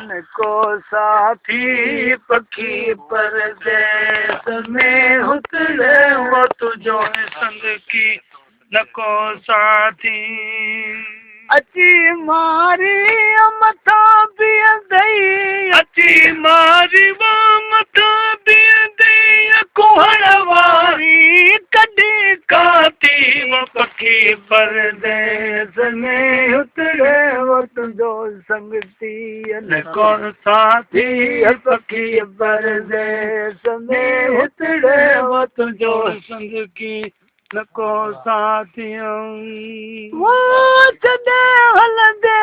نه ڪو ساٿي پکي پرديس ۾ هتڙي و تنهنجو سنگتي نه ڪو ساٿي. اچي ماري مٿان بيهندئي، اچي ماري مٿان بيهندي، ڪهڙ واري ڪڍي ڪاتي و پکي پرديس ۾ هتڙي و تنهنجو سنگتي نه ڪو ساٿي پکي پرديس ۾ هتڙي و تنهنجو سنگتي نه ڪو ساٿي. ڇڏي هلندي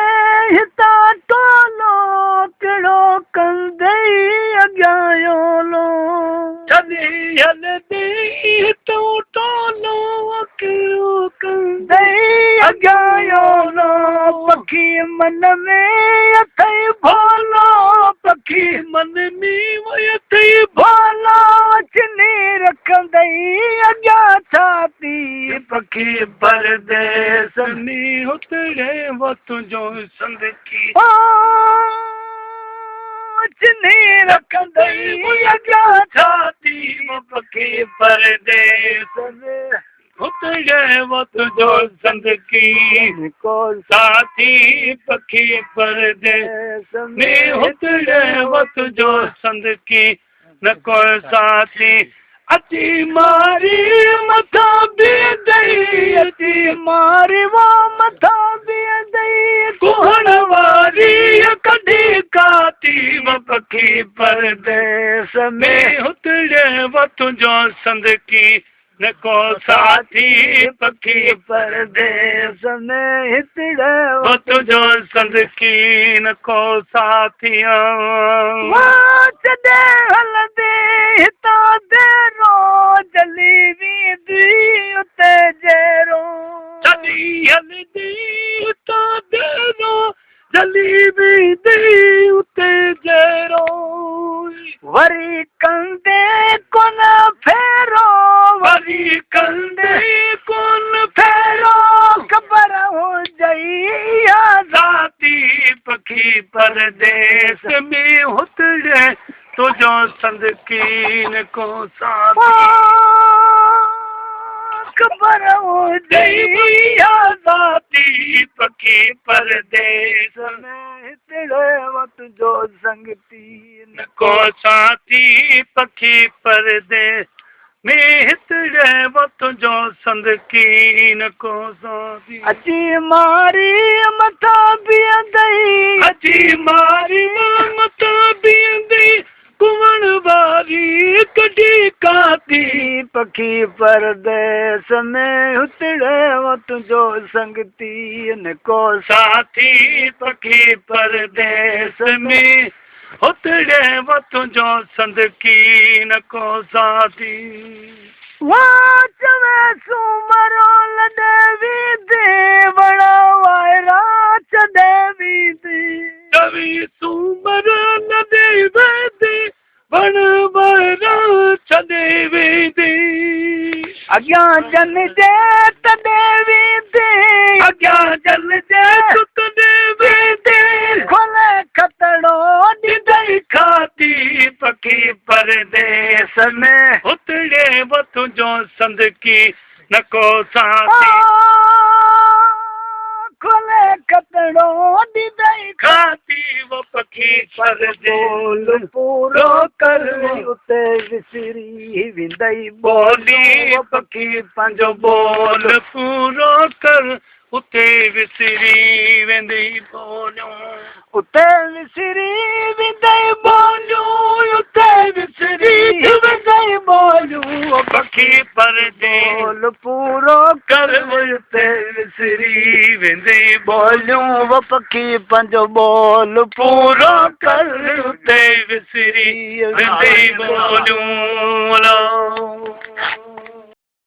هتان ٽولو، ڪهڙو ڪندي اڳيان اولو. ڇڏي هلندي هتان ٽولو، ڪهڙو ڪندي اڳيان اولو. پکي من ۾ اٿئي ڀولو، پکي من ۾ اٿئي ڀولو، چني رکندئي اڳيان ڇاتي. پکي پرديس ۾ هتڙي و تنهنجو سنگتي چني رکندئي اڳيان ڇاتي. پکي پرديس ۾ هتڙي و تنهنجو سنگتي ڪو ساٿي پکي پرديس ۾ هتڙي و تنهنجو سنگتي نه ڪو ساٿي. اچي ماري مٿان بيهندئي، اچي ماري و مٿان بيهندئي، ڪهڙ واري ڪڍي ڪاتي. و پکي پرديس ۾ هتڙي و تنهنجو سنگتي نه ڪو ساٿي پکي پرديس ۾ هتڙي و تنهنجو سنگتي نه ڪو ساٿي. ڇڏي هلندي هتان ديرو، جلي ويندي اتي جيرو. ڇڏي هلندي هتان ديرو، جلي ويندي اتي جيرو. وري ڪندي ڪونه ڦيرو، وري ڪندي ڪونه ڦيرو، خبر هجئي ذاتي. پکي پرديس ۾ هتڙي تنهنجو سنگتي نه ڪو ساٿي، خبر هجئي ذاتي. پکي پرديس ۾ هتڙي و تنهنجو سنگتي نه ڪو ساٿي. پکي پرديس ۾ هتڙي و تنهنجو سنگتي نه ڪو ساٿي. اچي ماري مٿان بيهندئي، اچي ماري مٿان بيهندي، ڪوڻ واري ڪڍي ڪاتي. پکي پرديس ۾ هتڙي و تنهنجو سنگتي نه ڪو ساٿي. پکي پرديس ۾ هتڙي و تنهنجو سنگتي نه ڪو ساٿي. چوي سومرو لڏي ويندي، وڻ وائرا ڇڏي ويندي. چوي سومر لڏي ويندي، وڻ وائرا ڇڏي ويندي. اڳيان جن جي تڏي ويندي، اڳيان جن جي تڏي ويندي، کولي کتڙو ڏيندئي کاتي. پکي پرديس ۾ هتڙي و تنهنجو سنگتي نه ڪو ساٿي، کولي کتڙو ڏيندئي کاتي. و پکي پرديس ٻول پورو ڪر اتي وسري ويندئي ٻولي. پکي پنهنجو ٻول پورو ڪر اتي وسري ويندي ٻوليون، اتي وسري ويندئي ٻوليون، اتي وسري ويندئي ٻوليون. پکي پرديس ٻول پورو ڪر اتي وسري ويندي ٻوليون. و پکي پنهنجو ٻول پورو ڪر اتي وسري ويندي ٻوليون.